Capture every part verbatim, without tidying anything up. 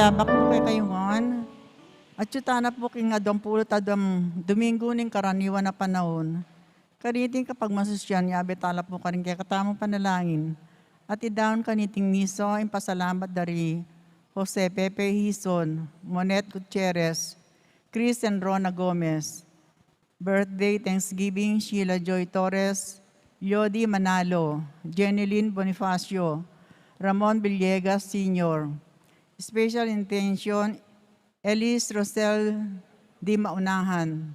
Abak pu kekayu ngan. Atyu tana pu king aduang pulu't aduang Domingo ning karaniwan a panaun. Kaniting kapagmasusyan, yabe tala pu karing kekatamung panalangin. At idaun kaniting misa ing pasalamat da ri Jose Pepe Hizon, Monet Gutierrez, Chris and Rona Gomez, birthday thanksgiving, Sheila Joy Torres, Yodi Manalo, Jenilyn Bonifacio, Ramon Villegas Senior. Special intention, Elis Rosel Di Maunahan.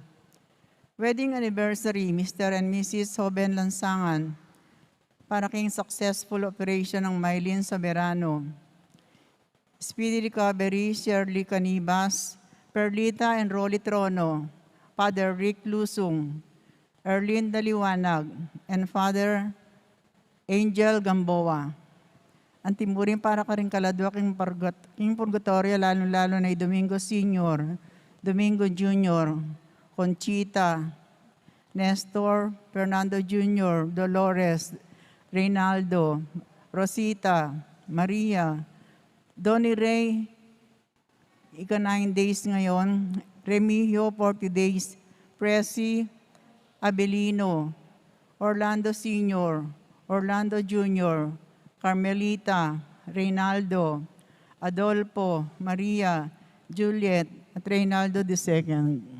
Wedding anniversary, Mister and Missus Joven Lansangan, para king successful operation ng Mylene Soberano. Speedy recovery, Shirley Canibas, Perlita and Rolly Trono, Father Rick Lusung, Erlinda Liwanag, and Father Angel Gamboa. Anti mu rin para karing kaladwa king purgat-, king purgatorio, lalu-lalu na i Domingo Senior, Domingo Junior, Conchita, Nestor, Fernando Junior, Dolores, Reynaldo, Rosita, Maria, Donny Ray, ika nine days ngayon, Remigio, forty days, Presi, Abelino, Orlando Senior, Orlando Junior, Carmelita, Reynaldo, Adolfo, Maria, Juliet, at Reynaldo the second.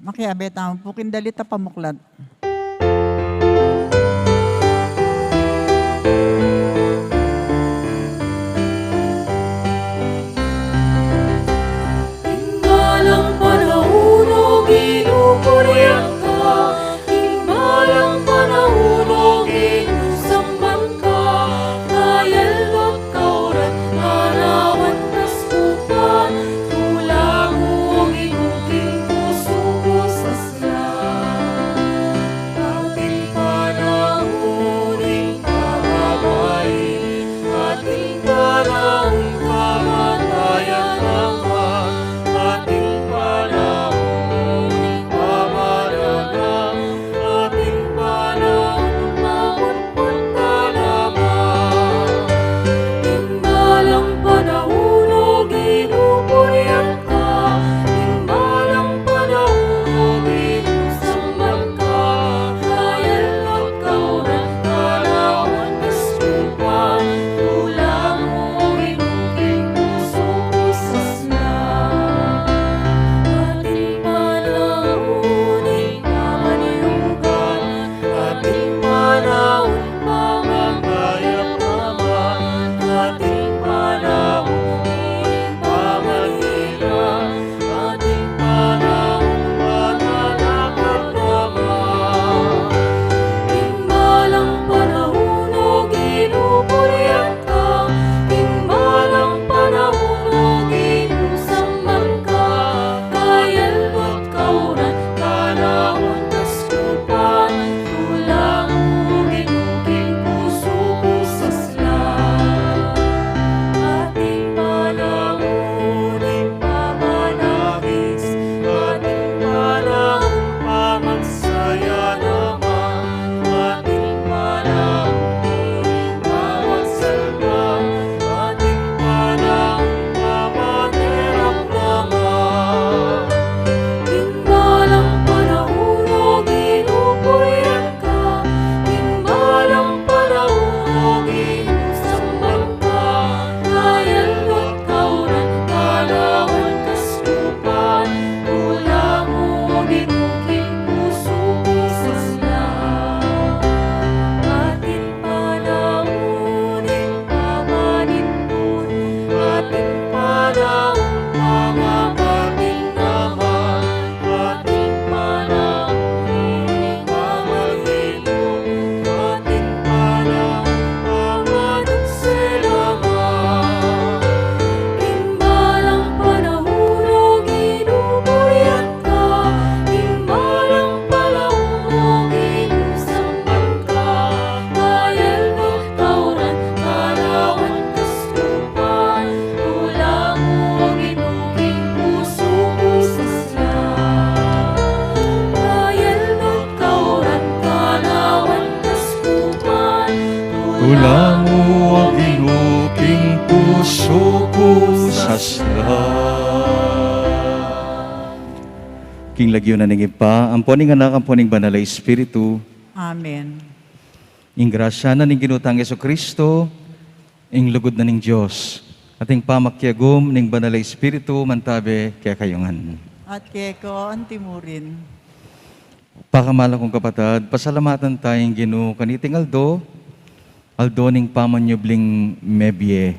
Makiabe tamu pu king dalit a pamuklat. Ing balang panaun, o Ginu, purian ka. Ing balang panaun, o Ginu, samban ka. Kayaldo kauran, arawan, daskupan, tula mu, o Ginu, king pusu ku sasla. Ula mu, O Ginu, king pusu ku sasla. King lagyu na ning Ibpa, ampo ning Anak, ampo ning Banal a Espiritu. Amen. Ing grasya na ning Ginu tang Jesucristo, ing lugud na ning Dios, at ing pamakiagum ning Banal a Espiritu mantabe kekayu ngan. At keka antimurin. Pakamal kung kapatad, pasalamatan taya ing Ginu kaniting aldo, aldo ning pamanyubling mebie.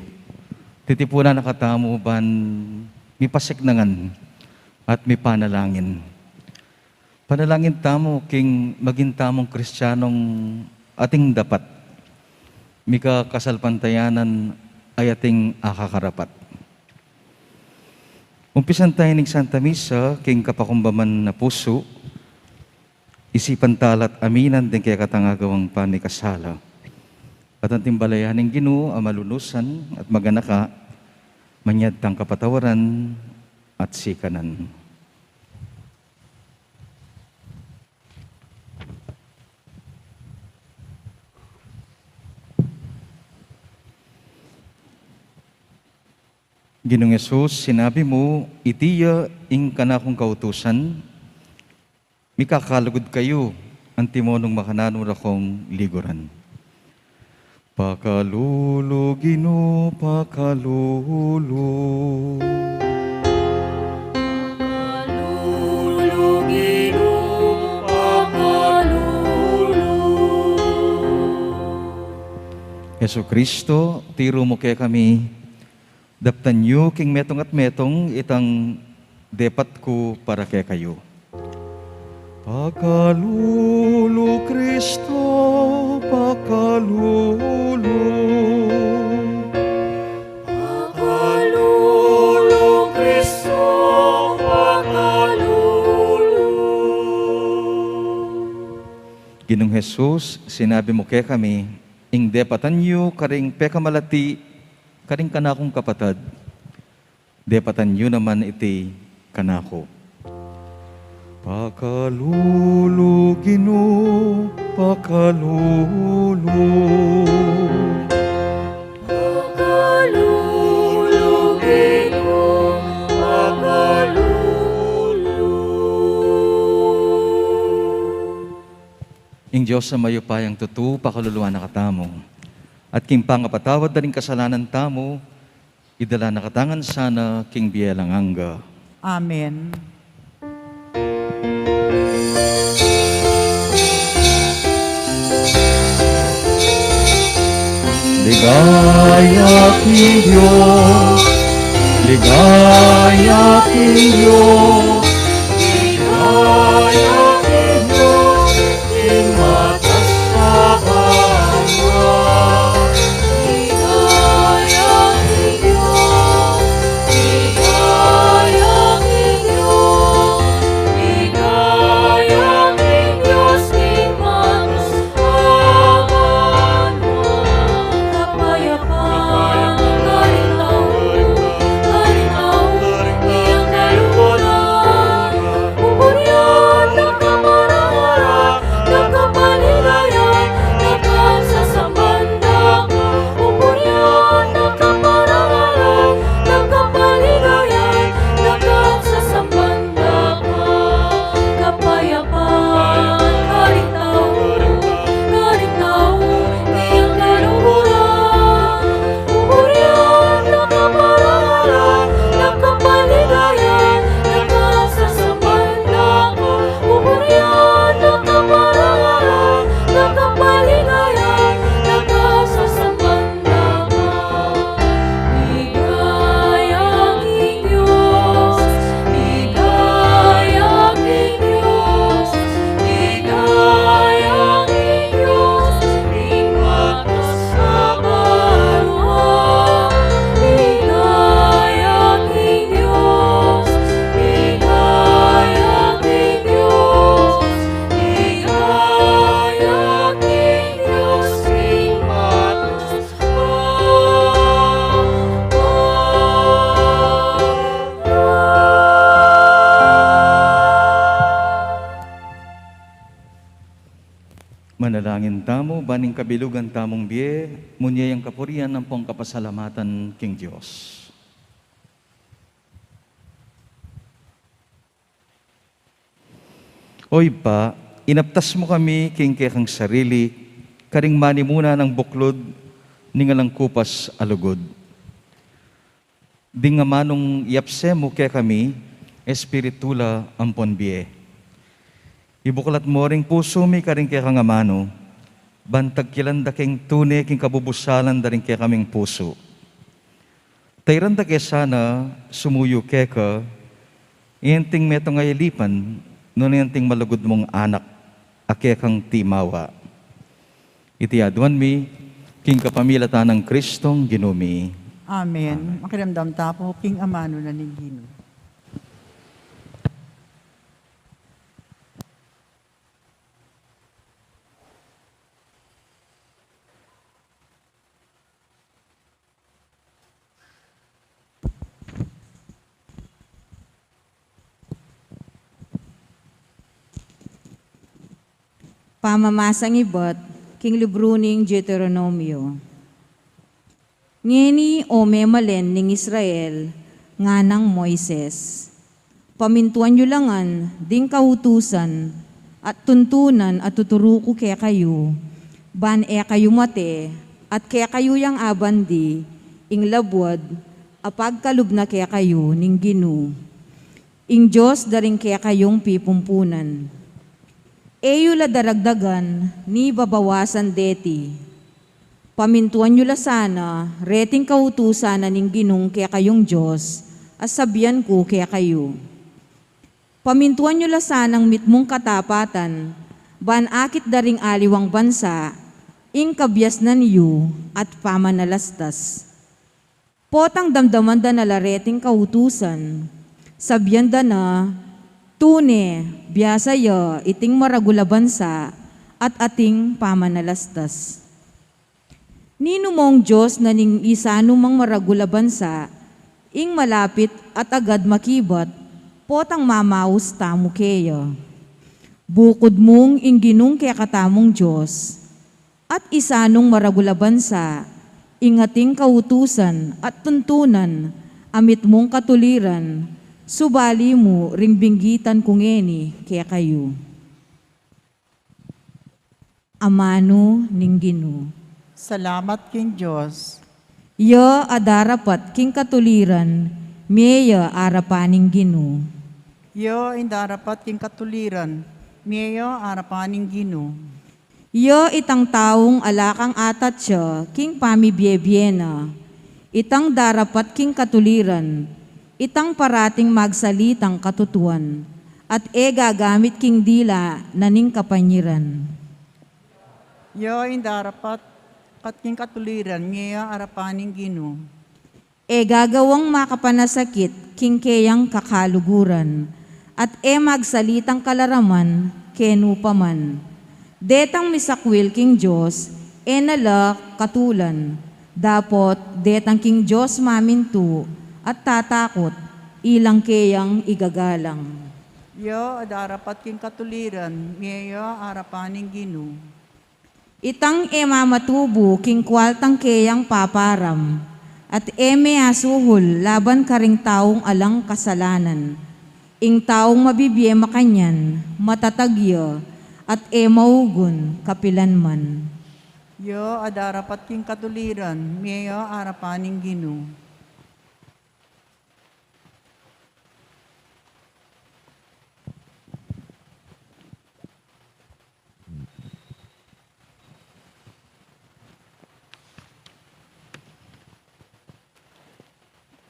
Titipunan na katamu ban mipasiknangan at mipanalangin. Panalangin tamu king maging tamung Kristianong ating dapat, mika kasalpantayanan a ating akakarapat. Umpisan taya ning Santa Misa king kapakumbaman na pusu, isipan tala at aminan ding kekatang agawang pamikasala, at anting balayan ning Ginu a malunusan at maganaka, manyad tang kapatawaran at sikanan. Ginung Jesus, sinabi mu, "Iti ya ing kanakung kautusan, mikakalugud kayu, antimo nung makananu ra kong liguran." Pakalulu, Ginu, pakalulu. Pakalulu, Ginu, pakalulu. Jesucristo, tiru mu kekami, daptan yu king metung at metung itang depat ku para kekayu. Pakalulu, Kristo, pakalulu. Pakalulu, Kristo, pakalulu. Ginung Jesus, sinabi mu kekami, ing depatan yu karing pekamalati karing kanakung kapatad, depatan yu naman iti kanaku. Pakalulu, Ginu, pakalulu. Pakalulu, Ginu, pakalulu. Ing Dios a mayupayang tutu, pakaluluan na katamu. At king pangapatawad da ring kasalanan tamu, idala na katamu ngan sana king bie alang angga. Amen. Ligaya king Dios, ligaya king Dios, ligaya king Dios. Manalangin tamu, ban ing kabilugan tamung bie, munie yang kapurian ampong kapasalamatan king Dios. O Ibpa, inaptas mu kami king kekang sarili, karing manimuna nang buklud ning alang kupas a lugud. Ding amanung yapse mu kekami, espiritu la ampon bie. Ibuklat mu ring pusu mi karing kekang amanu, ban tagkilan da keng tune king kabubusalan da ring kekaming pusu. Tairan da ke sana sumuyu keka, enting metung a ilipan, nune enting malugud mung anak, a kekang timawa. Iti aduan mi, king kapamilatan nang Kristong Ginu mi. Amen. Amen. Makiramdam ta pu king amanu na ning Ginu. Pamamasang ibat king libru ning Deuteronomio. Ngeni, o memalen ning Israel, nganang Moises, pamintuan yu la ngan ding kautusan at tuntunan a tuturu ku kekayu, ban e kayu mate, at kekayu yang abandi ing labuad a pagkalub na kekayu ning Ginu, ing Dios da ring kekayung pipumpunan. E yu la daragdagan ni babawasan deti. Pamintuan yu la sana reting kautusan na ning Ginung kekayung Dios a sabian ku kekayu. Pamintuan yu la sanang mitmung katapatan, ban akit da ring aliwang bansa ing kabiasnan yu at pamanalastas. Potang damdaman da na la reting kautusan, sabian da na, tune, biasa ya iting maragul a bansa at ating pamanalastas. Ninu mang Dios na ning isanu mang maragul a bansa, ing malapit at agad makibat, potang mamaus tamu keya. Bukud mung ing Ginung kekatamung Dios, at isanung maragul a bansa, ing ating kautusan at tuntunan, a mitmung katuliran, subali mu ring binggitan ku ngeni kekayu. Amanu ning Ginu. Salamat king Dios. Ya a darapat king katuliran, mie ya arapan ning Ginu. Ya ing darapat king katuliran, mie ya arapan ning Ginu. Ya itang taung ala kang atatya king pamibiebie na, itang darapat king katuliran, itang parating magsalitang katutuan, at e gagamit king dila na ning kapanyiran. Ya ing darapat kat king katuliran, mie ya arapan ning Ginu. E gagawang makapanasakit king keyang kakaluguran, at e magsalitang kalaraman kenu pa man. Detang misakwil king Dios, e na la katulan. Dapot detang king Dios mamintu at tatakut, ilang keyang igagalang. Ya a darapat king katuliran, mie ya arapan ning Ginu. Itang e mamatubu king kualtang keyang paparam, at e me asuhul laban karing taung alang kasalanan. Ing taung mabibie makanyan, matatag ya, at e maugun kapilan man. Ya a darapat king katuliran, mie ya arapan ning Ginu.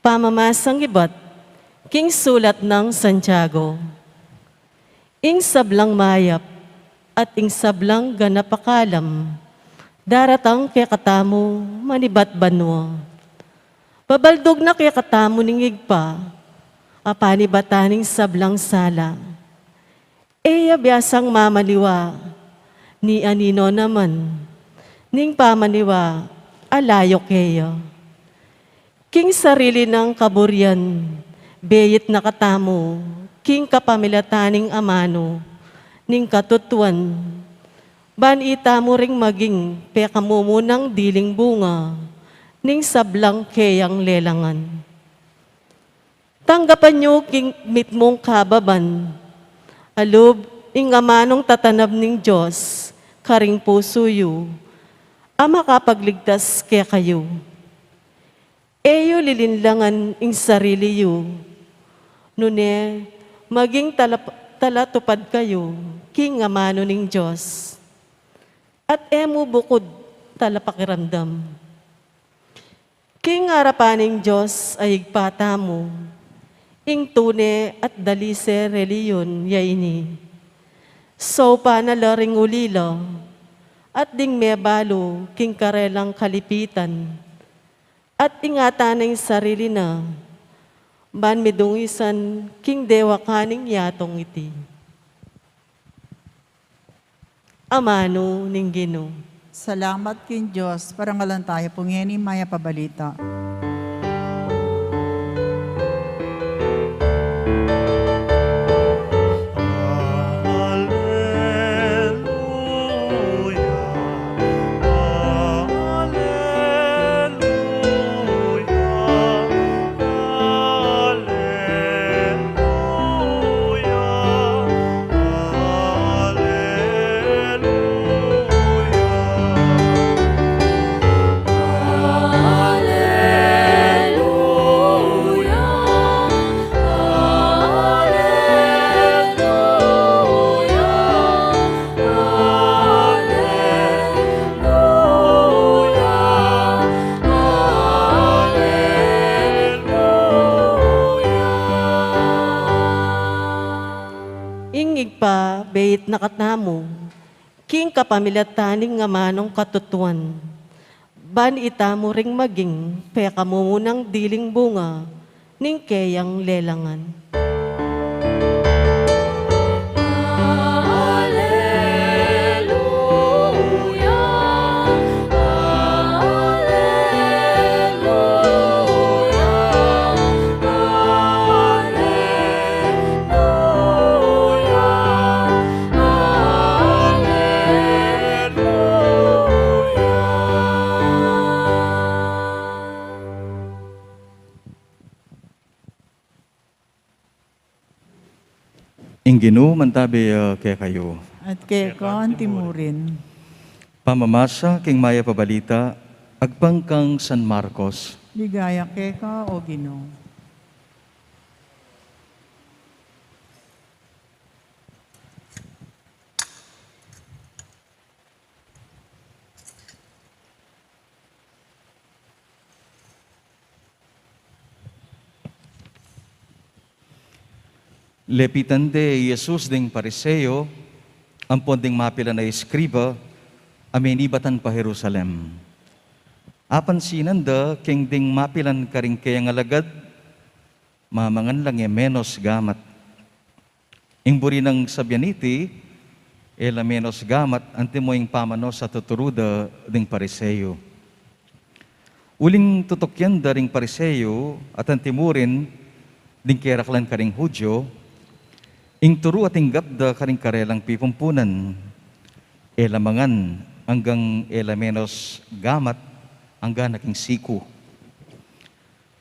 Pamamasang ibat king sulat nang Santiago. Ing sablang mayap at ing sablang ganap a kalam daratang kekatamu manibat banua. Babaldug na kekatamu ning Ibpa a panibatan ning sablang sala. E ya biasang mamaniwa ni anino naman ning pamaniwa a layo keya. King sarili nang kaburian, beit na katamu king kapamilatan ning amanu ning katutuan. Ban itamu ring maging pekamumunang diling bunga ning sablang keyang lelangan. Tanggapan yu king mitmung kababan a lub ing amanung tatanam ning Dios karing pusu yu, a makapagligtas kekayu. E yu lilinlangan ing sarili yu, nune maging talap-, talatupad kayu king amanu ning Dios, at e mu bukud talapakiramdam. King arapan ning Dios a Ibpa tamu, ing tune at dalise reliyun ya ini: saupan na la ring ulila at ding mebalu king karelang kalipitan, at ingatan na ing sarili na ban midungisan king dewakan ning yatung iti. Amanu ning Ginu. Salamat king Dios. Parangalan tayu pu ngeni ing mayap a balita. Ing Ibpa bait na katamu king kapamilatan ning amanung katutuan, ban itamu ring maging pekamumunang diling bunga ning keyang lelangan. Ing Ginu mantabi, ah, kekayu. At keka antimurin. Pamamasa king mayap a balita agpang kang San Marcos. Ligaya keka, O Ginu. Lepitan de i Jesus ding Pariseo ampon ding mapilan a eskriba a menibatan pa Jerusalem. Apansinan da king ding mapilan karing keyang alagad, mamangan lang e menos gamat. Ing buri nang sabian iti, e la menos gamat antimo ing pamanos a tuturu da ding Pariseo. Uling tutukian da ring Pariseo at antimurin ding keraklan karing Judio, ing turu a tinggap da karing karelang pipumpunan, e la mangan anggang e la menos gamat anggang king siku.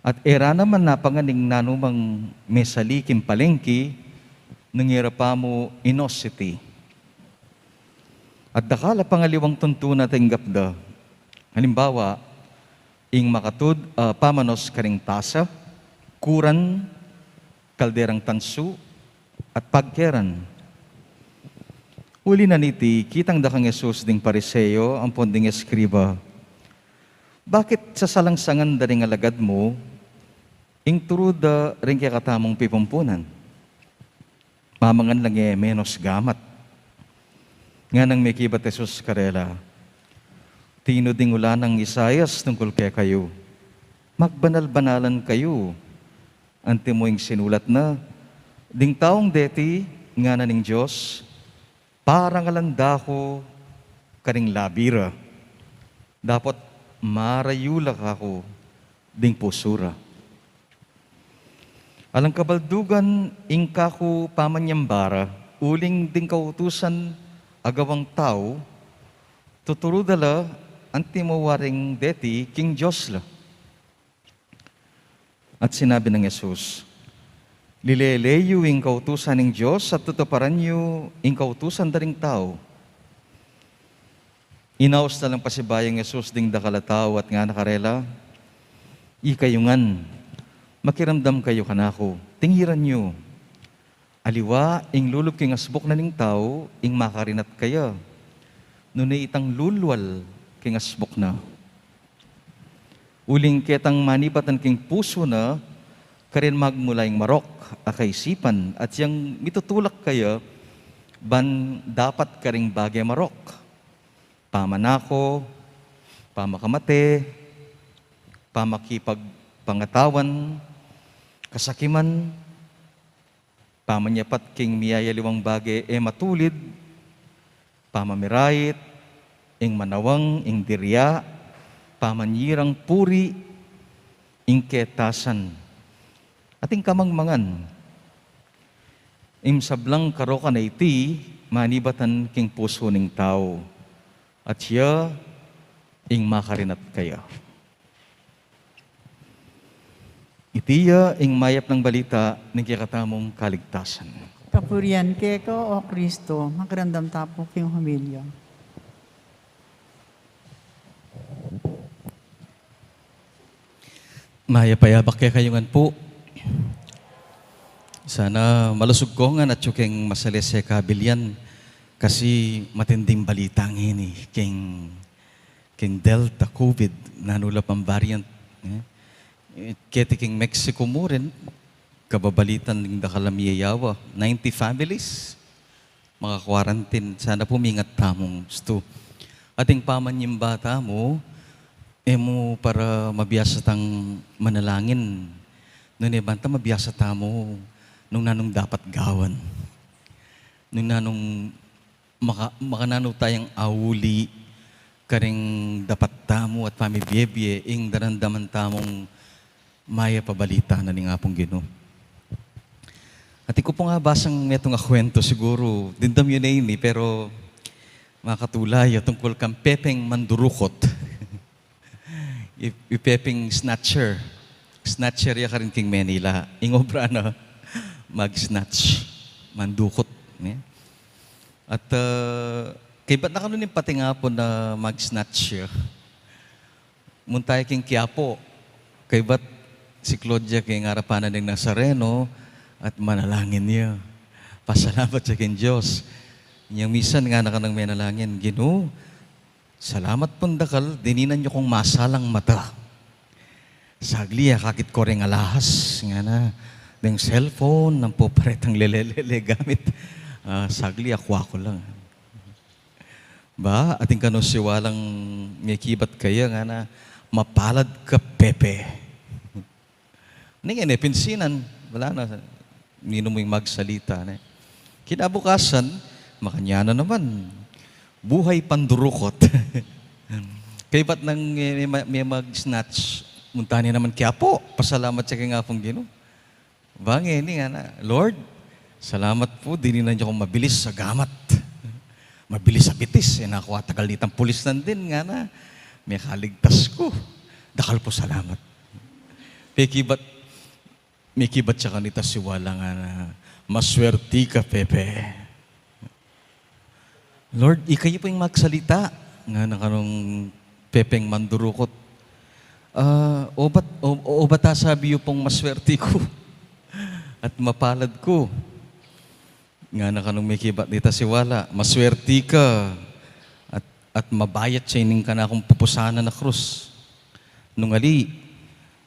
At e ra naman napangan ing nanumang mesali king palengki nung e ra pa mu inos iti. At dakal a pangaliwang tuntunan a tinggap da. Halimbawa, ing makatud a pamanos karing tasa, kuran, kalderang tansu, at pagkeran. Uli na niti, kitang da kang Jesus ding Pariseo ampon ding eskriba, "Bakit sasalangsangan da ring alagad mu ing turu da ring kekatamung pipumpunan? Mamangan lang e menos gamat." Nganang mekibat Jesus karela, "Tinu ding ula nang Isaias tungkul kekayu? Magbanal-banalan kayu. Antimo ing sinulat na, 'Ding taung deti,' ngana ning Dios, 'parangalan da ku karing labi ra, dapot marayu la kaku ding pusu ra.' Alang kabaldugan ing kaku pamanyamba ra, uling ding kautusan a gawang tau Tuturu da la anti mo waring deti king Dios la. At sinabi nang Jesus, "Lilele yu ing kautusan ning Dios at tutuparan yu ing kautusan da ring tau." Inaus na lang pasibayu nang Jesus ding dakal a tau at ngana karela, "Ikayu ngan, makiramdam kayu kanaku, tingiran yu. Aliwa ing lulub king asbuk na ning tau ing makarinat kaya, nune itang lulwal king asbuk na. Uling ketang manibatan king pusu na, karin magmula ing marok a kaisipan at yang mitutulak kaya ban dapat karing bage marok: pamanako, pamakamate, pamakipagpangatawan, kasakiman, pamanyapat king miyayaliwang bage e matulid, pamamirait, ing manawang, ing dirya, pamanyirang puri, ing ketasan, at ing kamangmangan. Ing sablang karokan a iti manibatan king pusu ning tau, at iya ing makarinat kaya." Iti ya ing mayap nang balita ning kekatamung kaligtasan. Kapurian keka, O Kristo. Makiramdam ta pu king homilya. Mayap a yabak kekayu ngan pu. Sana malusug ko ngan atyu keng masalese kabilyan, kasi matinding balita ngeni king king Delta COVID, nanu la pang variant, e. E, keti king Mexico mu rin, kababalitan ding dakal a miyayawa, ninety families maka-quarantine. Sana pu mingat tamung ustu. Ating pamanyimba tamu, e mu para mabiasa tang manalangin, nune banta mabiasa tamu nung nanung dapat gawan, nung nanung maka-, makananu tayang auli karing dapat tamu at pamibiebie ing daramdaman tamung mayap a balita na ning Apung Ginu. Atin ku pung abasang metung a kuwentu, siguru dimdam yu ne ini, pero makatula ya, tungkul kang Pepeng Mandurukot. I, i Pepeng Snatcher. Snatcher ya karin king Manila. Ing obra na, mag-snatch, mandukot, ne? At, ah, kaybat na kanu ning patingapun na mag-snatch ya. Munta ya king Quiapo. Kaybat si Claudia king arapan na ning Nazareno at manalangin ya. Pasalamat ya king Dios. Inyang misan ngana kanung menalangin, "Ginu, salamat pung dakal, dininan yu kung masalang mata. Sagli, akakit ku reng alahas," ngana, "deng cellphone, ampo pa retang lele-lele gamit. Ah, sagli, akua ku lang." Ba, atin kanu siwalang mekibat kaya, ngana, "Mapalad ka, Pepe." Nung e ne pinsinan, wala na, ninu mu ing magsalita, ne? Kinabukasan, makanyan na naman. Buhay pandurukot. Kaybat nang me, me, me mag-snatch, munta ne naman Quiapo, pasalamat ya king Apung Ginu. Ba ngeni, ngana, "Lord, salamat pu, dininan yu kung mabilis a gamat. Mabilis a bitis, e na ku atagal nitang pulis nandin," ngana. "Mekaligtas ku. Dakal pung salamat." Pekibat, mekibat ya kanita siwala, ngana, "Maswerti ka, Pepe." "Lord, ikayu pu ing magsalita," ngana kanung Pepeng Mandurukot. "Ah, obat, o-, obat asabi yu pung maswerti ku at mapalad ku?" Ngana kanung mekibat nita siwala, "Maswerti ka at, at mabayat ya ining kanakung pupusanan a krus. Nung ali,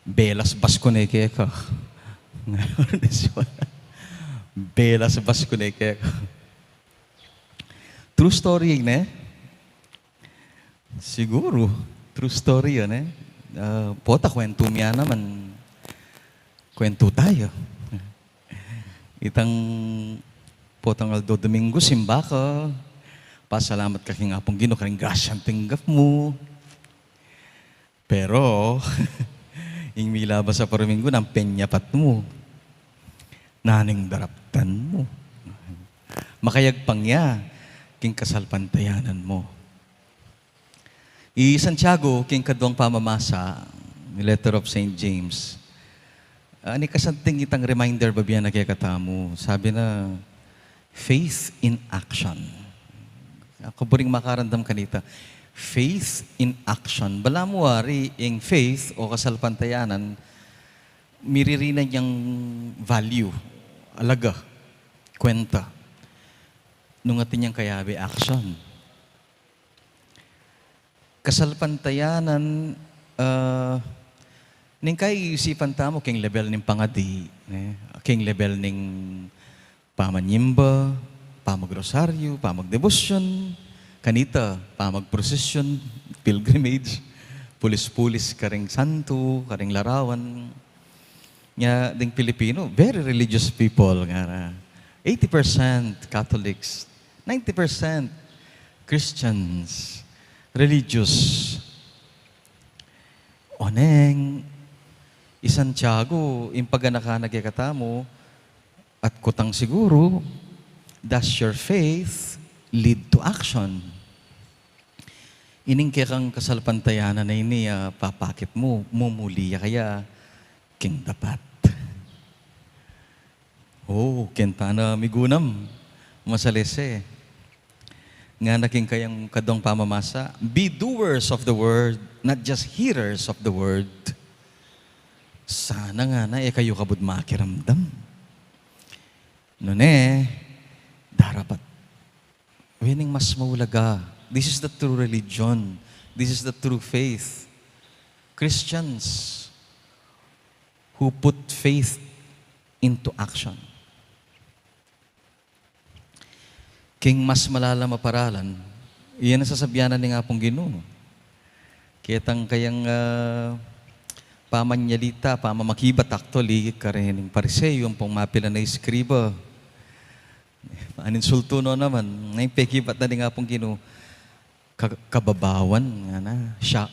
belasbas ku ne keka." Ngana kanung siwala, "Belasbas ku ne keka." True story, ne? Siguru, true story yan, e. Ah, pota kuwentu mi ya naman. Kuwentu tayu. Itang potang aldo Domingo, simba ka, pasalamat ka king Apung Ginu karing grasyang tinggap mu. Pero, ing milabas a paruminggu, nanu ing penyapat mu, nanu ing daraptan mu, makayagpang ya king kasalpantayanan mu. I Santiago, king kaduang pamamasa, the letter of Saint James. Ani kasanting itang reminder, babian na kekatamu. Sabi na, faith in action. Aku buring makaramdam kanita. Faith in action. Balamu wari ing faith o kasalpantayanan, miririnan yang value, alaga, kwenta. Nung atin yang kayabe action. Kasalpantayanan, ah, ning kaisipan tamu king level ning pangadi, ne? King level ning pamanyimba, pamagrosaryo, pamagdebosyon, kanita, pamagprosesyon, pilgrimage, pulis-pulis karing santo, karing larawan. Nya, ding Pilipino, very religious people, ngana. Eighty percent Catholics, ninety percent Christians, religious. Oneng, i Santiago, ing paganaka na kekatamu, at kutang siguru, does your faith lead to action? Ining kekang kasalpantayanan a ini, ah, papakit mu, mumuli ya kaya king dapat? O, keng tana migunam, masalese. Ngana king kayang kaduang pamamasa, be doers of the word, not just hearers of the word. Sana ngana, e kayu kabud makiramdam. Nune, darapat. Ini ing mas maulaga. This is the true religion. This is the true faith. Christians who put faith into action. King mas malalam a paralan, iyan ang sasabian na ning Apung Ginu. Ketang kayang, ah, pamanyalita, pamamakibat actually, karing Pariseo, ampong mapilan a eskriba. Anin sultu no naman, nung pekibat na ning Apung Ginu, ka-, kababawan, ngana, siya,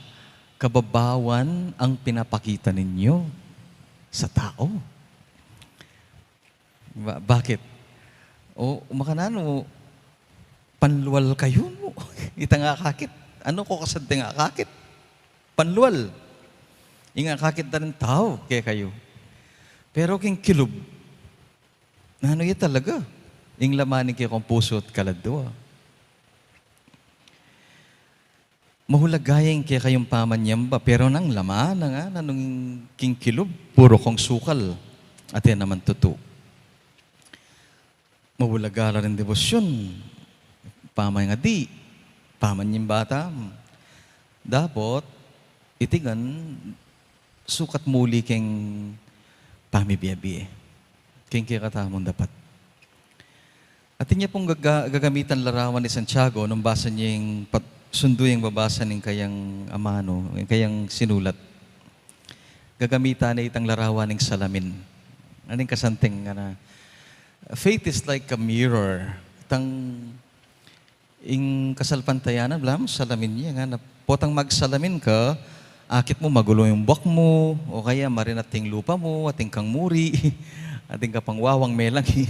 kababawan ang pinapakita ninyo sa tao. Ba-, bakit? O, makananu, panlual kayu mu. Itang akakit. Anu ko kasad ding akakit? Panlual. Ing akakit da ring tau kekayu. Pero king kilub, nanu ya talaga ing laman ning kekong pusu at kaladua? Mahulaga ya ing kekayung pamanyamba, pero nung laman na ngana, nung king kilub, puru kong sukal, at e naman tutu. Mahulaga la ring debosyun, pamangadi, pamanyimba tamu. Dapot, iti ngan, sukat muli keng pamibie-bie. King kekatamung dapat. Atin ya pung gaga-, gagamitan larawan i Santiago nung basa neng pat-, sundu yang babasa ning kayang amanu, ning kayang sinulat. Gagamitan ne itang larawan ning salamin. Aning kasanting ngana, faith is like a mirror. Itang ing kasalpantayanan, balamu salamin ya, ngana, potang magsalamin ka, akit mu magulu ing buak mu, o kaya marinat ing lupa mu, atin kang muri, atin ka pang wawang melangi.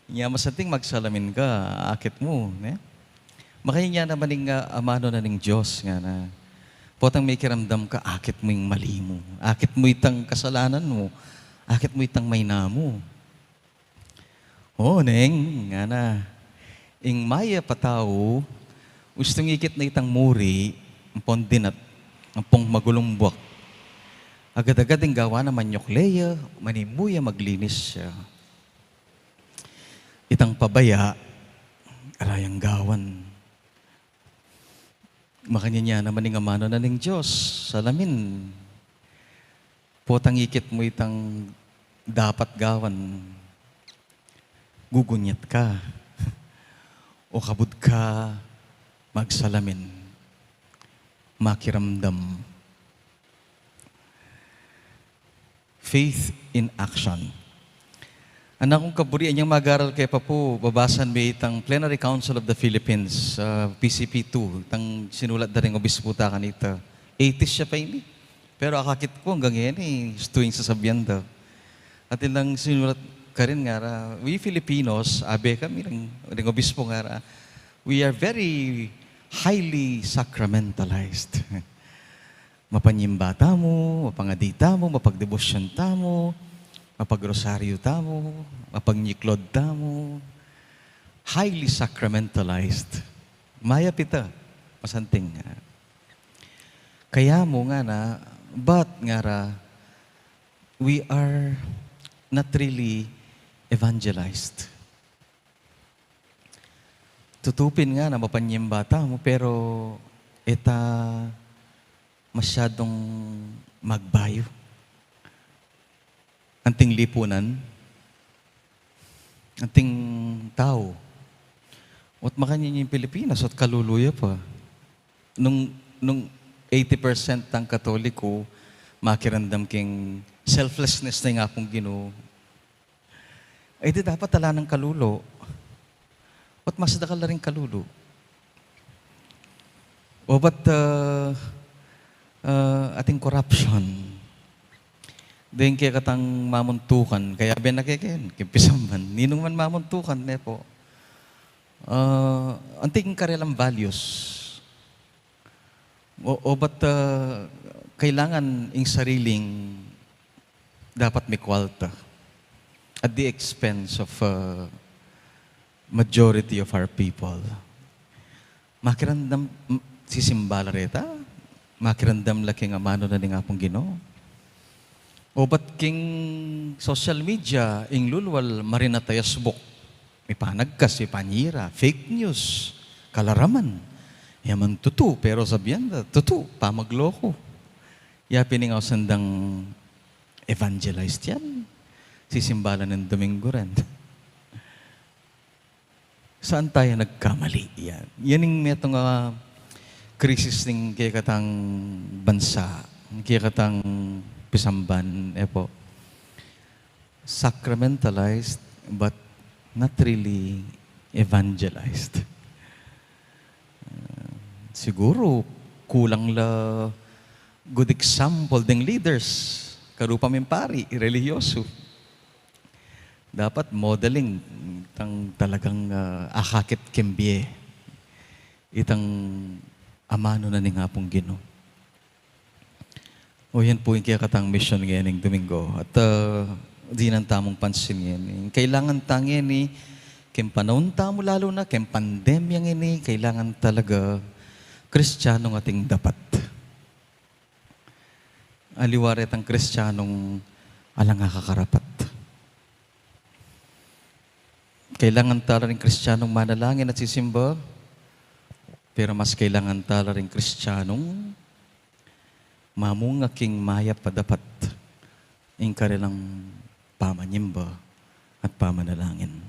Nya masanting magsalamin ka, akit mu, ne? Makanyan ya naman ing, ah, amanu na ning Dios, ngana, potang mekiramdam ka, akit mu ing mali mu, akit mu itang kasalanan mu, akit mu itang mayna mu. O, neng, ngana, ing mayap a tau, ustung ikit na itang muri, ampong dinat, ampong magulung buak. Agad-agad ing gawan na manyukle ya, manimu ya, maglinis ya. Itang pabaya, ala yang gawan. Makanyan ya naman ing amanu na ning Dios, salamin. Potang ikit mu itang dapat gawan, gugunyat ka. O kabud ka magsalamin, makiramdam. Faith in action. Anak kung kaburian, inyang mag-aral ke pa pu, babasan mi itang Plenary Council of the Philippines, ah, P C P two, itang sinulat da ring obispo ta kanita. Eighties ya pa ini. Pero akakit ku anggang ngeni, istu ing sasabian da. Atin lang sinulat karin, ngara, we Filipinos, abe kami ring, ring obispo, ngara, we are very highly sacramentalized. Mapanyimba tamu, mapangadi tamu, mapagdebosyon tamu, mapagrosaryo tamu, mapagnyiklod tamu. Highly sacramentalized. Mayap ita, masanting. Kaya mu ngana, but ngara, we are not really evangelized. Tutu pin ngana mapanyimba tamu, pero e ta masyadung magbayu. Anting lipunan, anting tau. Ot makanyan ing Pilipinas, ot kalulu ya pa. Nung, nung eighty percent tang Katoliko, makiramdam king selflessness na ning Apung Ginu, e di dapat ala nang kalulu. Ot mas dakal la ring kalulu. O ba't, ah, ah, ating corruption? Deng kekatang mamuntukan, kayabe na keken, king pisamban. Ninung man mamuntukan, ne pu? Ah, anting karelang values. O, o ba't, ah, kailangan ing sariling dapat mikwalta at the expense of, ah, majority of our people? Makiramdam, m-, sisimba la reta? Makiramdam la king amanu na ning Apung Ginu? O ba't king social media, ing lulwal marinatayas buk? Mipanagkas, mipanyira, fake news, kalaraman. Ya man tutu, pero sabian da, tutu, pamagloko. Ya pin ing ausan dang evangelized yan. Sisimba la ning Domingo rin. Saan tayo nagkamali? Yan. Yan ing metung a krisis ning kekatang bansa, ning kekatang pisamban, e pu? Sacramentalized, but not really evangelized. Ah, siguru, kulang la good example ding leaders, karupa ming pari, relihiyosu. Dapat modeling, itang talagang, ah, akakit king bie, itang amanu na ning Apung Ginu. O yan pu ing kekatang misyon ngening Domingo. At, ah, dinan tamung pansin ngeni. Kailangan ta ngeni, king panaun tamu lalu na, king pandemya ngeni, kailangan talaga Kristiyanung ating dapat. Aliwa retang Kristiyanung alang akakarapat. Kailangan ta la ring Kristiyanung manalangin at sisimba, pero mas kailangan ta la ring Kristiyanung mamunga king mayap a dapat ing karelang pamanyimba at pamanalangin.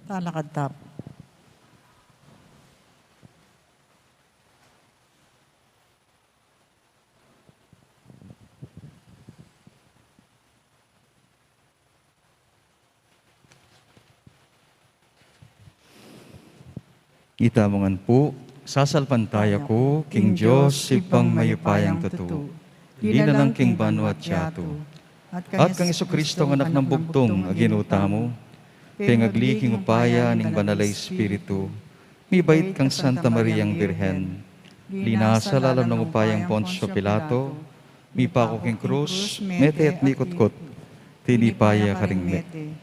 Talakad ta pu. Ita mu ngan pu, sasalpantaya ku king Dios, Ibpang mayupayang tutu, linalang king banua at yatu, at kang Jesucristo, Anak nang bugtung a Ginu tamu, pengagli king upaya ning Banal a Espiritu, mibait kang Santa Mariang Birhen, linasa lalam ning upayang Poncio Pilato, mipaku king krus, mete at mikutkut, tinipa ya karing mete.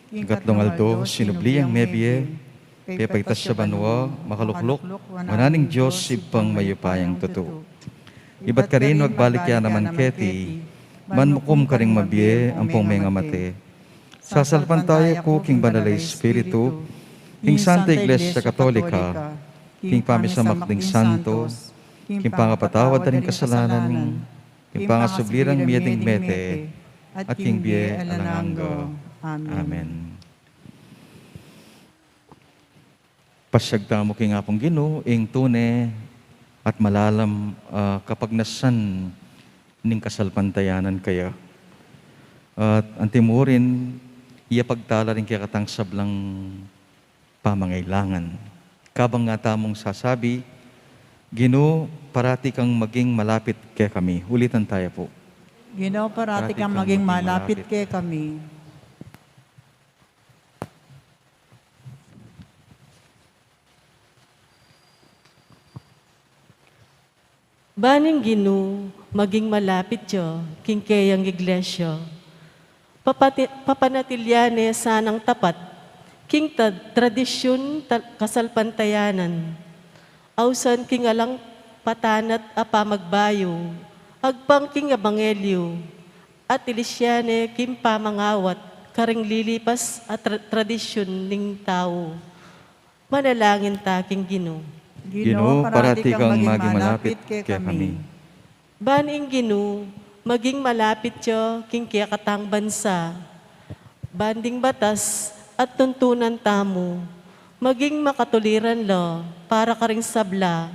King katlung aldo, sinubli yang mebie, pepaitas ya banua, makalukluk wanan ning Dios Ibpang mayupayang tutu. Ibat karin magbalik ya naman keti, ban mukum karing mabie ampong mengamate. Sasalpantaya ku king Banal a Espiritu, king Santa Iglesia Katolika, king pamisamak ding santos, king pangapatawad da ring kasalanan, king pangasubli rang mie ding mete, at king bie alang angga. Amen. Pasyag tamu king Apung Ginu ing tune at malalam a kapagnasan ning kasalpantayanan kaya. At antimurin, iyapag tala ring kekatang sablang pamangailangan. Kabang nga tamung sasabi, Ginu, parati kang maging malapit kekami. Ulitan taya pu. Ginu, parati kang maging malapit kekami. Ban ing Ginu maging malapit ya king keyang iglesia. Papati-, papanatilian ne sanang tapat king ta-, tradisyun ta-, kasalpantayanan. Ausan king alang patanat a pamagbayu, agpang king ebanghelyu, at ilisyan ne king pamangawat karing lilipas a tra-, tradisyun ning tau. Manalangin ta king Ginu. Ginu, parati kang maging malapit kekami. Ban ing Ginu maging malapit ya king kekatang bansa. Ban ding batas at tuntunan tamu maging makatuliran la para karing sabla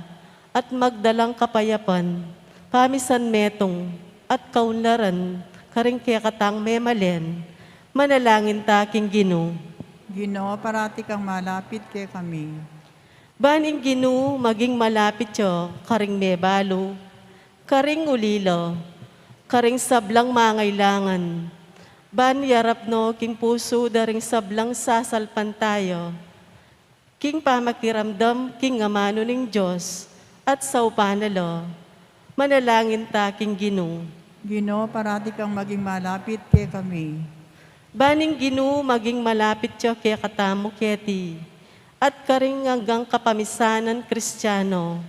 at magdalang kapayapan, pamisanmetung, at kaunlaran karing kekatang memalen. Manalangin ta king Ginu. Ginu, parati kang malapit kekami. Ban ing Ginu maging malapit ya karing mebalu, karing ulila, karing sablang mangailangan. Ban yarap no king pusu da ring sablang sasalpantaya king pamakiramdam king amanu ning Dios at saupan na la. Manalangin ta king Ginu. Ginu, parati kang maging malapit kekami. Ban ing Ginu maging malapit ya kekatamu keti at karing anggang kapamisanan Kristiano.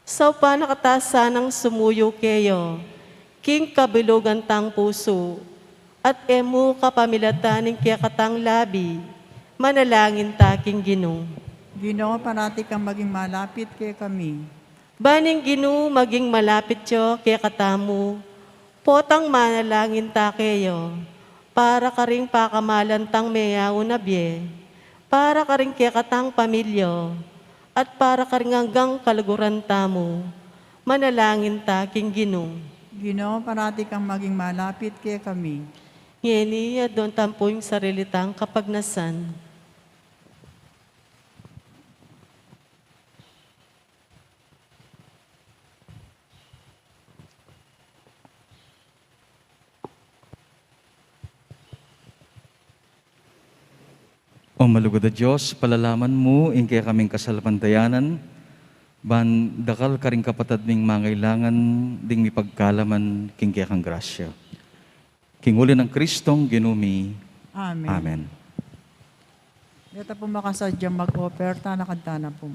Saupan na kata sanang sumuyu keya king kabilugan tang pusu at e mu kapamilatan ing kekatang labi. Manalangin ta king Ginu. Ginu, parati kang maging malapit kekami. Ban ing Ginu maging malapit ya kekatamu, potang manalangin ta keya para karing pakamalan tang meyaun a bie, para karing kekatang pamilya, at para karing anggang kaluguran tamu. Manalangin ta king Ginu. Ginu, parati kang maging malapit kekami. Ngeni, aduan tamu pu ing sarili tang kapagnasan. O malugud a Dios, palalaman mu ing kekaming kasalpantayanan, ban dakal karing kapatad ming mangailangan ding mipagkalaman king kekang grasya. King uli nang Kristong Ginu mi. Amen. Amen. Deta pu makasadyang mag-offer, talakad tana pu.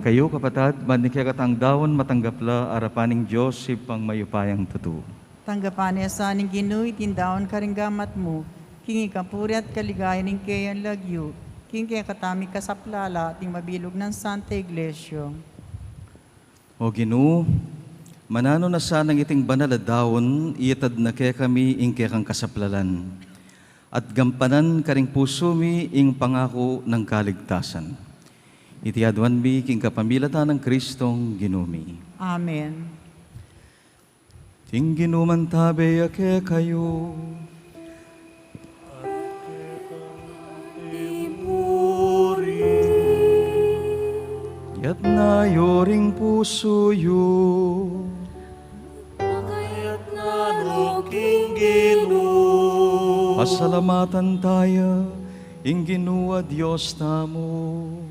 Kayu, kapatad, ban ing kekatang daun matanggap la arapan ning Dios Ibpang mayupayang tutu. Tanggapan na sa ning Ginu iting daun karing gamat mu, king ikapuri at kaligayan ning keyang lagyu, king kekatang mikasaplala at ning mabilug nang Santa Iglesia. O Ginu, mananu na sanang iting banal a daun, iatad na kekami ing kekang kasaplalan, at gampanan karing pusu mi ing pangaku nang kaligtasan. Iti aduan mi king kapamilatan nang Kristong Ginu mi. Amen. Ing Ginu mantabe ya kekayu. Iyatas yu ring pusu yu. Pasalamatan taya ing Ginu a Dios tamu.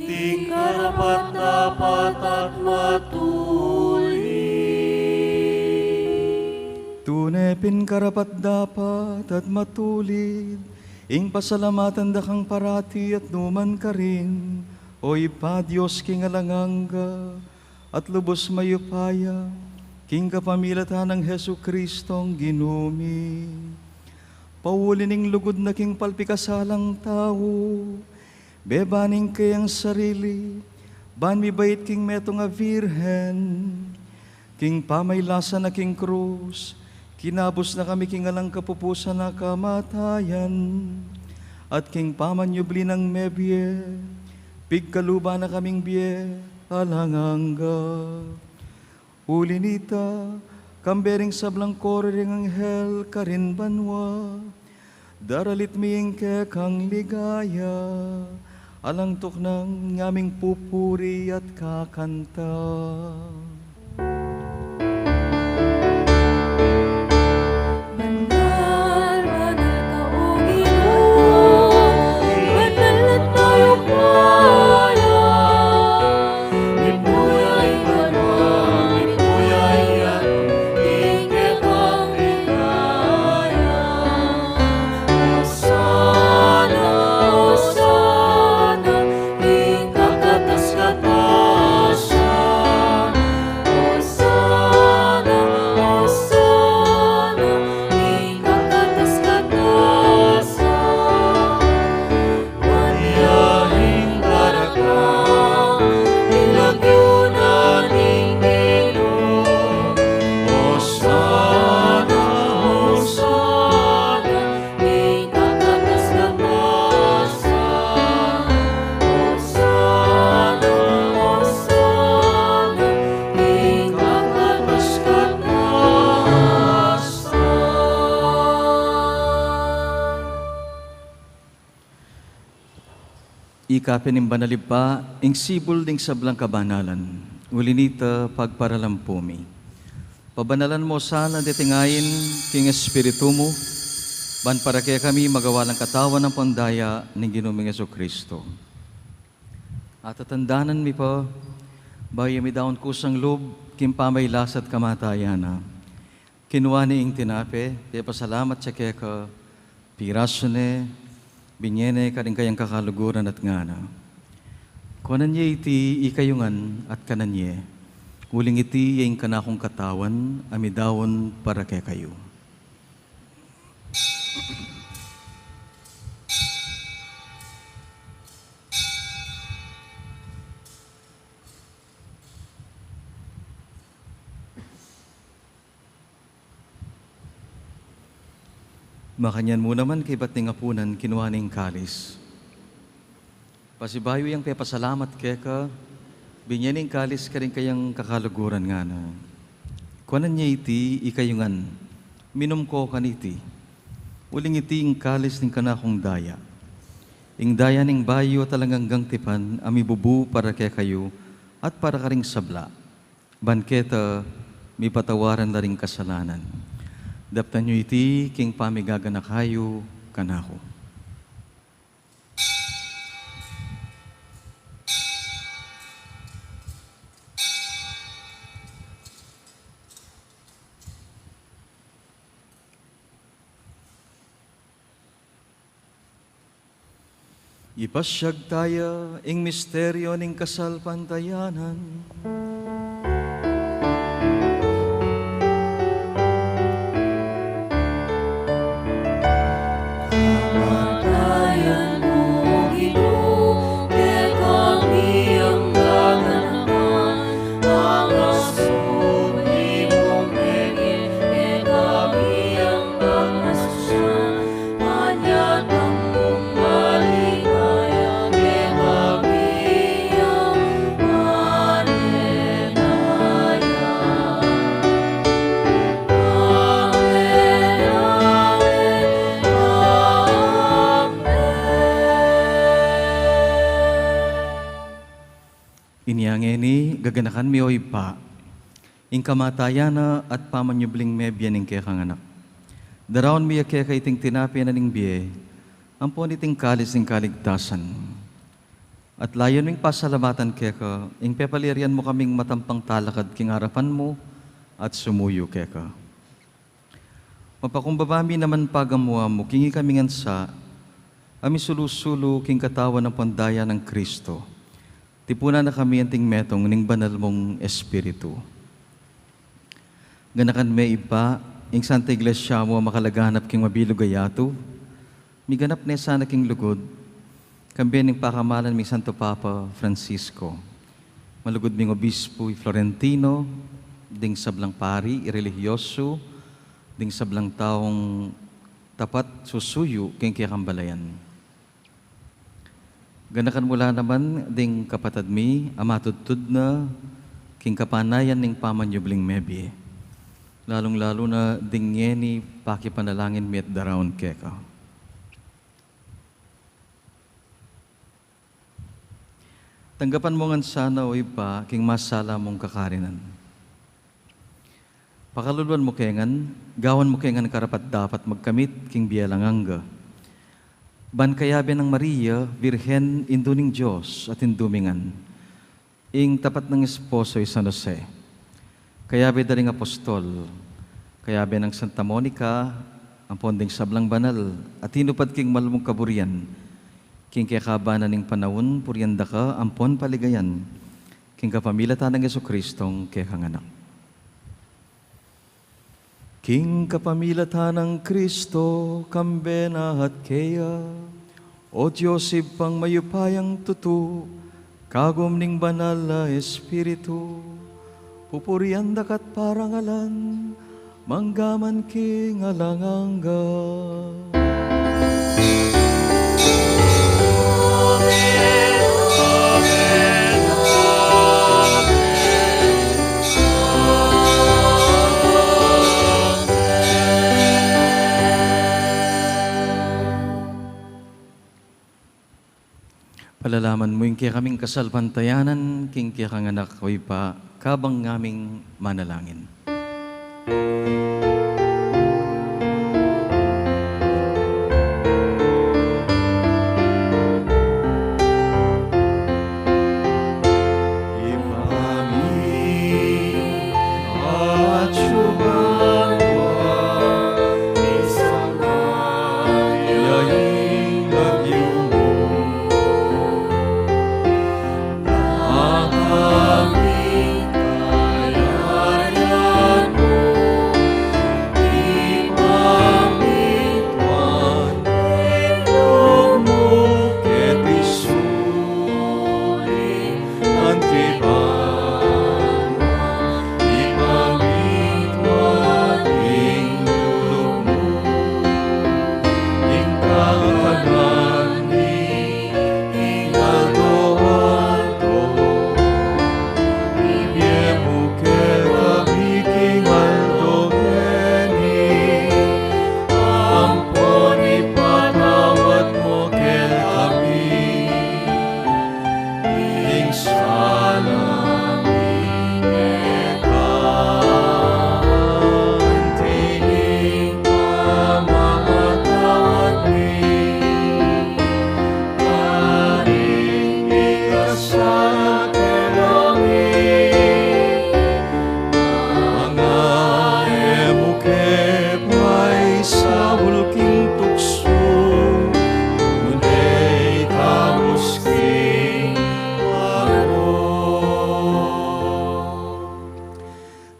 Iti karapat-dapat at matulid. Tune pin karapat-dapat at matulid ing pasalamatan da kang parati at nukarin man, O Ibpa, Dios king alang angga, at lubus mayupaya, king kapamilatan nang Jesucristong Ginu mi. Pauli ning lugud na king palpikasalang tau, beba ning keyang sarili, ban mibait king metung a Virgen. King pamailasa na king krus, kinabus na kami king alang kapupusan a kamatayan, at king pamanyubli nang mebie, pigkaluban na kaming bie alang angga. Uli nita, kambe ring sablang koro ring anghel karin banua, daralit mi ing kekang ligaya, alang tuknang ing aming pupuri at kakanta. Banal, banal ka, O Ginu, banal at mayupaya. Ika pin ing banal Ibpa, ing sibul ning sablang kabanalan. Uli nita, pagparalampu mi. Pabanalan mu sana diting ain king Espiritu mu, ban para kekami magawa lang katawan ampon daya ning Ginu ming Jesucristo. Atatandanan mi pa, bayu mi daun kusang lub king pamailasa't kamatayan na. Kinua ne ing tinape, pepasalamat ya keka, pirasu ne, binye ne karing kayang kakaluguran at ngana: Kuanan ye iti ikayu ngan at kanan ye, uling iti ya ing kanakung katawan a midaun para kekayu. Makanyan mu naman kaybat ning apunan, kinua ne ing kalis. Pasibayu yang pepasalamat keka, binye ne ing kalis karing kayang kakaluguran, ngana: Kuanan ye iti ikayu ngan, minum ko kaniti, uling iti ing kalis ning kanakung daya, ing daya ning bayu at alang anggang tipan a mibubu para kekayu at para karing sabla, ban keta mipatawaran la ring kasalanan. Daptan yu iti king pamigaganaka yu kanaku. Ipasyag taya ing misteryo ning kasalpantayanan. Kamatayan mu, Ginu, kekami yang gaganakan, ang asubli mung mebie, kekami yang pangasusian, panyatang mung maligaya, kekami yang manenaya. Amen, amen, amen. Inya ngeni, gaganakan mi, o Ibpa, ing kamatayan na at pamanyubling mebie ning kekang Anak. Daraun mi ya keka iting tinape na ning bie, ampon iting kalis ning kaligtasan. At layun ming pasalamatan keka ing pepaliarian mu kaming matampang talakad king arapan mu at sumuyu keka. Mapakumbaba mi naman pagamuan mu king ikami ngan sa a misulu-sulu king katawan ampon daya nang Kristo, tipunan na kami anting metung ning banal mung Espiritu. Ganakan me, Ibpa, ing Santa Iglesia mu a makalaganap king mabilug a yatu, miganap ne sana king lugud, kambe ning pakamalan ming Santo Papa Francisco, malugud ming Obispu i Florentino, ding sablang pari, i relihiyosu, ding sablang taung tapat susuyu king kekang balayan. Ganakan mu la naman ding kapatad mi a matudtud na king kapanayan ning pamanyubling mebie, lalung-lalu na ding ngeni pakipanalangin mi at daraun keka. Tanggapan mu ngan sana, o Ibpa, king masala mung kakarinan. Pakaluluan mu ke ngan, gawan mu ke ngan karapat-dapat magkamit king bie alang angga, ban kayabe nang Maria, Virgen, Indu ning Dios at Indu mi ngan, ing tapat nang esposo i San Jose, kayabe da ring apostol, kayabe nang Santa Monica, ampon ding sablang banal a tinupad king malmung kaburian, king kekaban na ning panaun purian da ka ampon paligayan, king kapamilatan nang Jesucristong kekang Anak. King kapamilatan nang Kristo, kambe na at keya, o Dios Ibpang mayupayang tutu, kagum ning Banal a Espiritu, pupurian da ka at parangalan, mangga man king alang angga. Palalaman mu ing kekaming kasalpantayanan king kekang Anak, o Ibpa, kabang ngaming manalangin.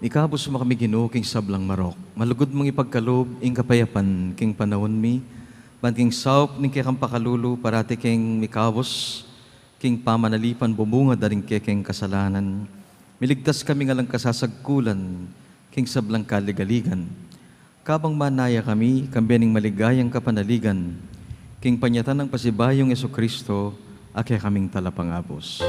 Ikabus mu kami, Ginu, king sablang marok. Malugud mung ipagkalub ing kapayapan king panaun mi, ban king saup ning kekang pakalulu parati keng mikabus king pamanalipan bumunga da ring kekeng kasalanan. Miligtas kami ngan lang kasasagkulan king sablang kaligaligan. Kabang manaya kami, kambe ning maligayang kapanaligan, king panyatang nang pasibayung Jesucristo, a kekaming talapangabus.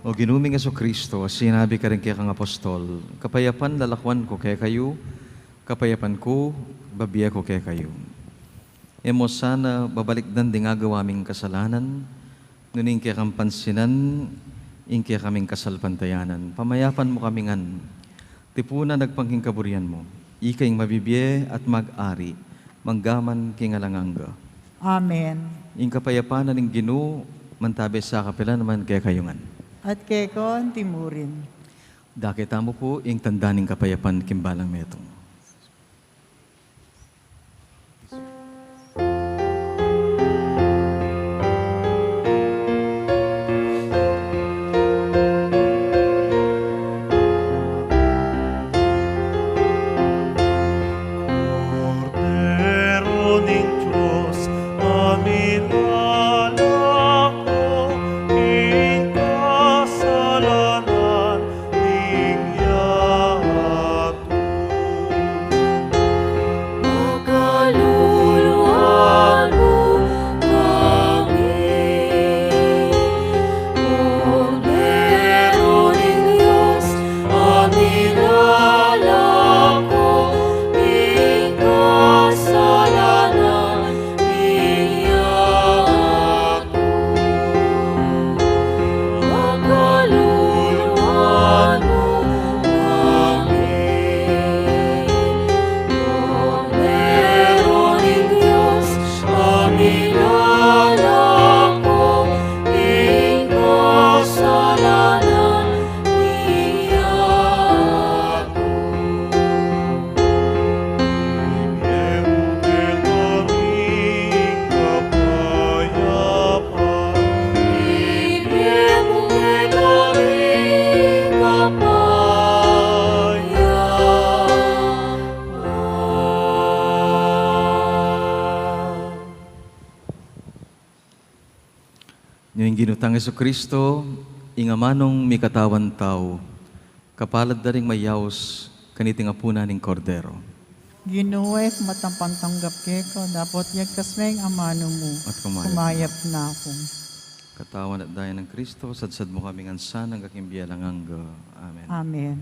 O Ginu ming Jesucristo, a sinabi karing kekang apostol, "Kapayapan lalakuan ku kekayu, kapayapan ku bibie ku kekayu." E mu sana babalikdan ding agawa ming kasalanan, nune ing kekang pansinan ing kekaming kasalpantayanan. Pamayapan mu kami ngan tipunan agpang king kaburian mu. Ika ing mabibie at mag-ari manggaman king alang angga. Amen. Ing kapayapan na ning Ginu mantabe sa kapilan man kekayu ngan. At keka anti murin. Dakit tamu pu ing tanda ning kapayapan king balang metung. Kordero ning Dios, a milalako king kasalanan ning yatu. Pakaluluan mu kami. Kordero ning Dios, a milalako king kasalanan ning yatu. Ning Ginu tang Jesucristo, ing amanung mikatawan tau, kapalad da ring mayaus kaniting apunan ning Kordero. Ginu, e ku matampang tanggap keka, dapot yagkas me ing amanu mu, at kumayap na ku. Katawan at daya nang Kristo, sadsad mu kami ngan sana angga king bie alang angga. Amen. Amen.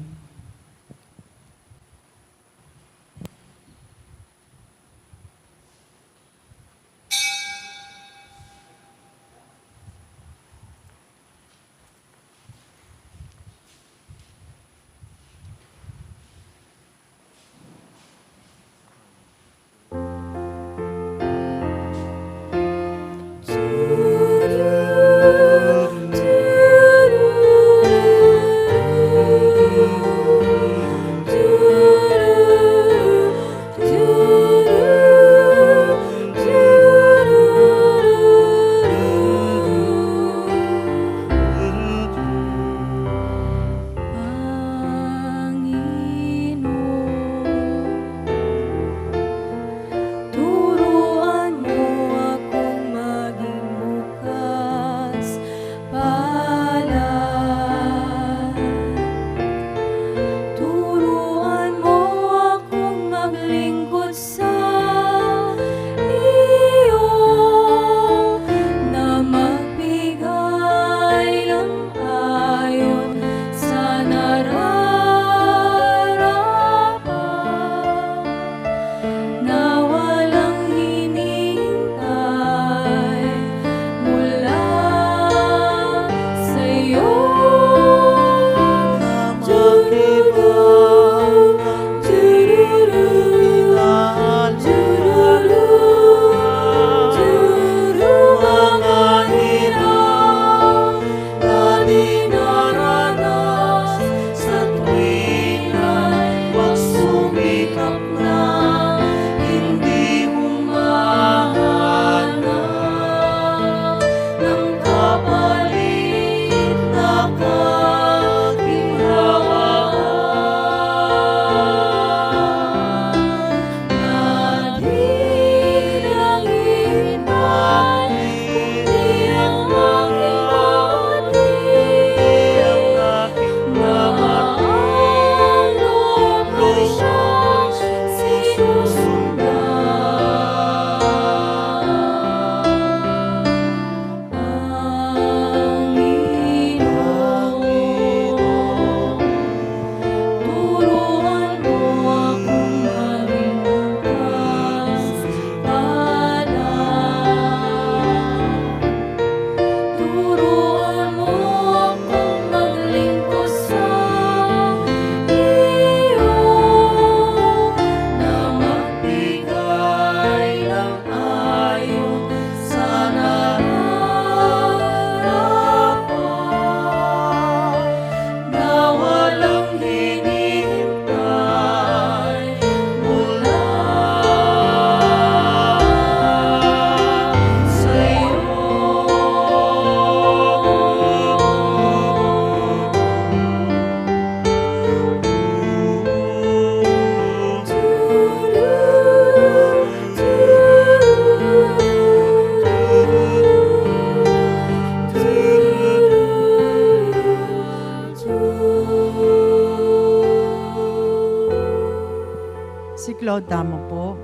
Claude, tamu pu.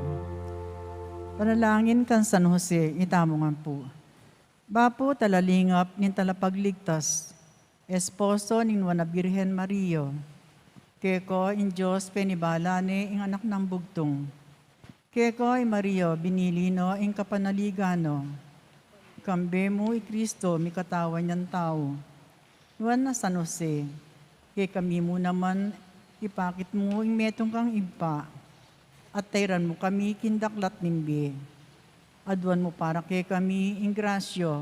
Panalangin kang San Jose, itamu ngan pu. Bapu talalingap ning Talapagligtas, esposo ning Nuan a Birhen Maria, keko ing Dios penibala ne ing Anak nang Bugtung. Keko i Maria binili no ing kapanaligan no. Kambe mu i Kristo mikatawan yang tau. Nuan a San Jose, kekami mu naman ipakit mu ing metung kang Ibpa, at tairan mu kami king daklat ning bie. Aduan mu para kekami ing grasya,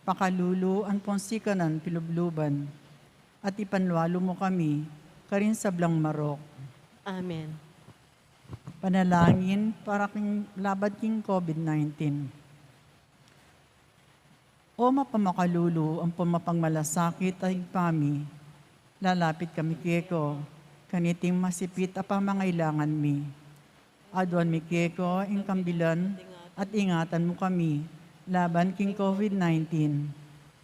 pakalulu ampong sikanan pilubluban, at ipanlualu mu kami karing sablang marok. Amen. Panalangin para king laban king COVID nineteen. O mapamakalulu ampong mapagmalasakit a Ibpa mi, lalapit kami keko kaniting masipit a pamangailangan mi. Aduan mi keko ing kambilan at ingatan mu kami laban king COVID nineteen.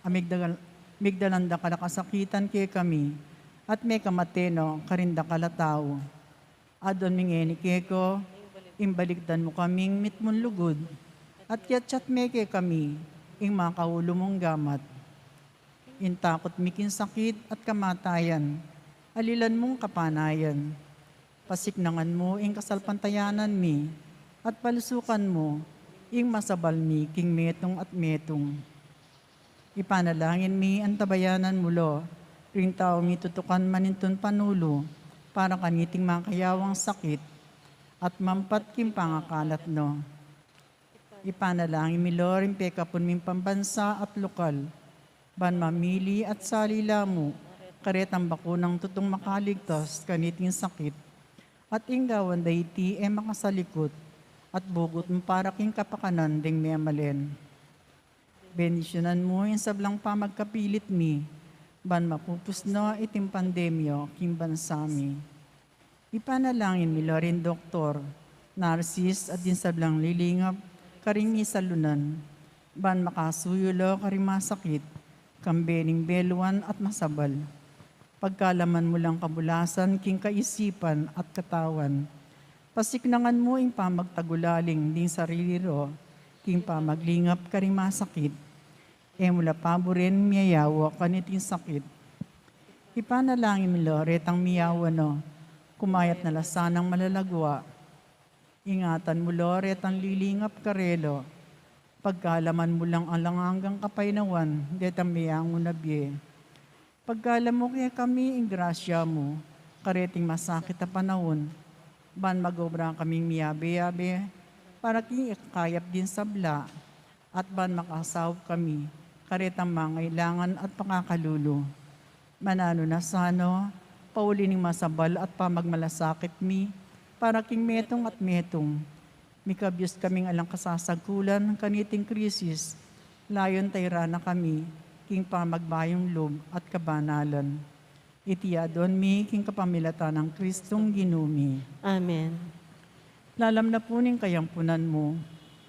A migdal-, migdalan dakal a kasakitan kekami at mekamate no karing dakal a tau. Aduan mi ngeni keko ing balikdan mu kaming mitmung lugud, at yatyat me kekami ing makaulu mung gamat. Ing takut mi king sakit at kamatayan, alilan mung kapanayan. Pasiknangan mu ing kasalpantayanan mi, at palusukan mu ing masabal mi king metung at metung. Ipanalangin mi antabayanan mu lo ring tau mitutukan manintun panulu para kaniting makayawang sakit at mampat king pangakalat no. Ipanalangin mi lo ring pekapun ming pambansa at lokal, ban mamili at salila mu karetang bakunang tutung makaligtas kaniting sakit, at ing gawan da iti e makasalikut at bugut mu para king kapakanan ding memalen. Bendisyunan mu ing sablang pamagkapilit mi, ban mapupus no iting pandemya king bansa mi. Ipanalangin mi lo ring doktor, narsis, at ding sablang lilingap karing misalunan, ban makasuyu lo karing masakit, kambe ning beluan at masabal. Pagkalaman mu lang kabulasan king kaisipan at katawan. Pasiknangan mu ing pamagtagulaling ding sarili ro king pamaglingap karing masakit. E mu la paburen miyayawa kaniting sakit. Ipanalangin mi lo retang miyawa no, kumayap na la sanang malalagwa. Ingatan mu lo retang lilingap karela. Pagkalaman mu lang alang anggang kapaynawan detang meyangu na bie. Pagkalam mu kekami ing grasya mu kareting masakit a panaun, ban mag-obra kaming miyabe-yabe para king ikakayap ding sabla, at ban makasaup kami karetang mangailangan at pakakalulu. Mananu na sana, pauli ning masabal at pamagmalasakit mi para king metung at metung, mikabyus kaming alang kasasagkulan kaniting krisis, layun tairan na kami king pamagbayung lub at kabanalan. Iti aduan mi king kapamilatan nang Kristong Ginu mi. Amen. Lalam na pu ning kayampunan mu,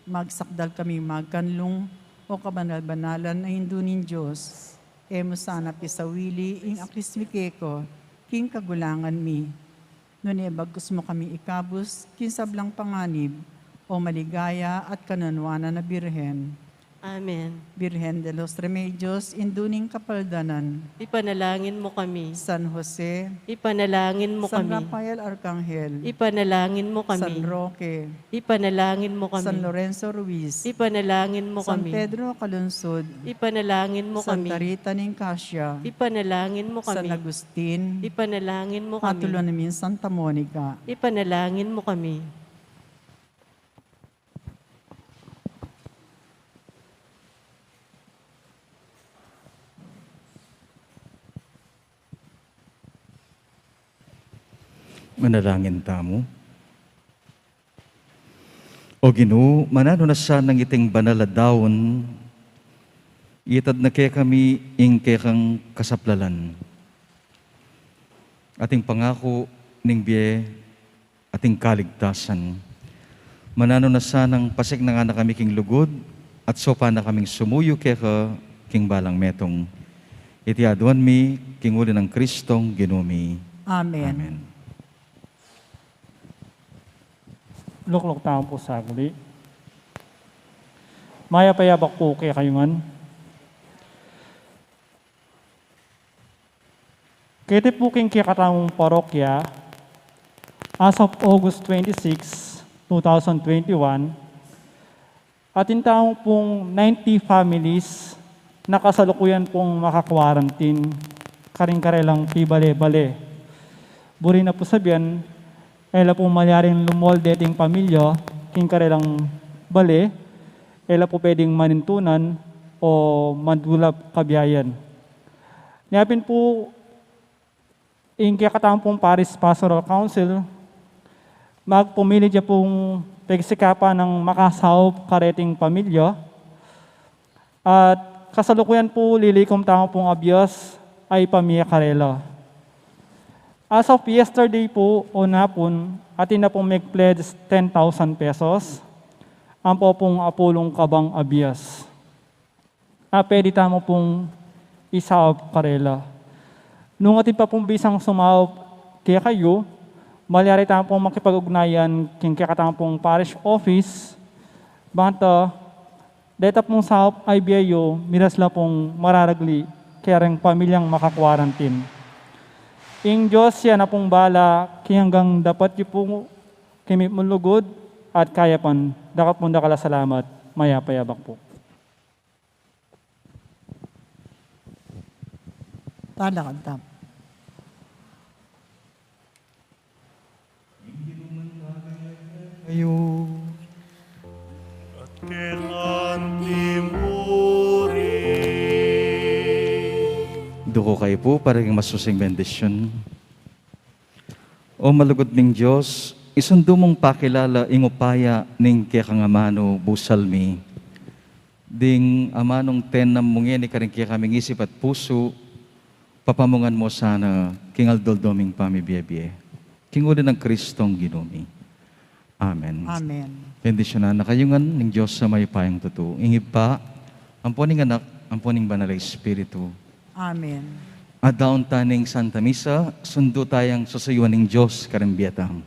magsakdal kaming magkanlung, o kabanal-banalan a Indu ning Dios. E mu sana pisawili ing akis mi keka king kagulangan mi, nune bagkus mu kami ikabus king sablang panganib, o maligaya at kanunuanan a Birhen. Amen. Birhen de los Remedios, Indu ning Kapaldanan. Ipanalangin mu kami. San Jose. Ipanalangin mu San kami. Rafael Arkanghel. Ipanalangin mu kami. San Roque. Ipanalangin mu kami. San Lorenzo Ruiz. Ipanalangin mu San kami. Pedro Calungsod. Ipanalangin mu kami. Santa Rita ning Cascia. Ipanalangin mu kami. San Agustin. Ipanalangin mu kami. Patuluan mi ring Santa Monica. Ipanalangin mu kami. Manalangin tamu. O Ginu, mananu na sanang iting banal a daun, itad na kekami ing kekang kasaplalan. Ating pangaku ning bie ating kaligtasan. Mananu na sanang pasiknangan na kami king lugud, at saupan na kaming sumuyu keka king balang metung. Iti aduan mi king uli nang Kristong Ginu mi. Amen. Amen. Lukluk tamu pu saglit. Mayap a yabak pu kekayu ngan. Keti pu king kekatamung parokya, as of August twenty-six, two thousand twenty-one, atin tamu pung ninety families na kasalukuyan pung maka-quarantine karing karelang pibale-bale. Buri na pu sabian, e la pu malyaring lumol deting pamilya king karelang bale, e la pu pwedeng manintunan o madulap kabiayan. Nia pin pu, ing kekatamung Parish Pastoral Council, magpumili ya pung pegsikapan nang makasaup kareting pamilya, at kasalukuyan pu lilikum tamu pung abias a ipamie karela. As of yesterday pu, o napun, atin na pung meg-pledge ten thousand pesos, ampo pung apulung kabang abias a pwede tamu pung isaup karela. Nung atin pa pung bisang sumaup kekayu, malyari tamu pung makipag-ugnayan king kekatamung parish office, banta deta pung saup a ibie yu, miras la pung mararagli kareng pamilyang maka-quarantine. Ing Dios ya na pung bala king anggang dapat yu pu kimit mung lugud at kayapan. Dakal pung dakal a salamat. Mayap a yabak pu. Talakad tamu. Ayu. At kailan di muri. Duku kayu pu para king masusing bendisyun. O malugud ning Dios, isundu mung pakilala ing upaya ning kekang amanu busal mi. Ding amanung tenam mu ngeni karing kekaming isip at pusu, papamungan mu sana king aldo-aldo ming pamibie-bie. King uli nang Kristong Ginu mi. Amen. Amen. Bendisyunan na kayu ngan ning Dios a mayupayang tutu, ing Ibpa, ampo ning Anak, ampo ning Banal a Espiritu. Amen. Adaun ta ning Santa Misa, sundu tayang susuyuan ning Dios karing bie tang.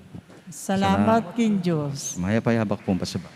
Salamat king Dios. Mayap a yabak pung pasaba.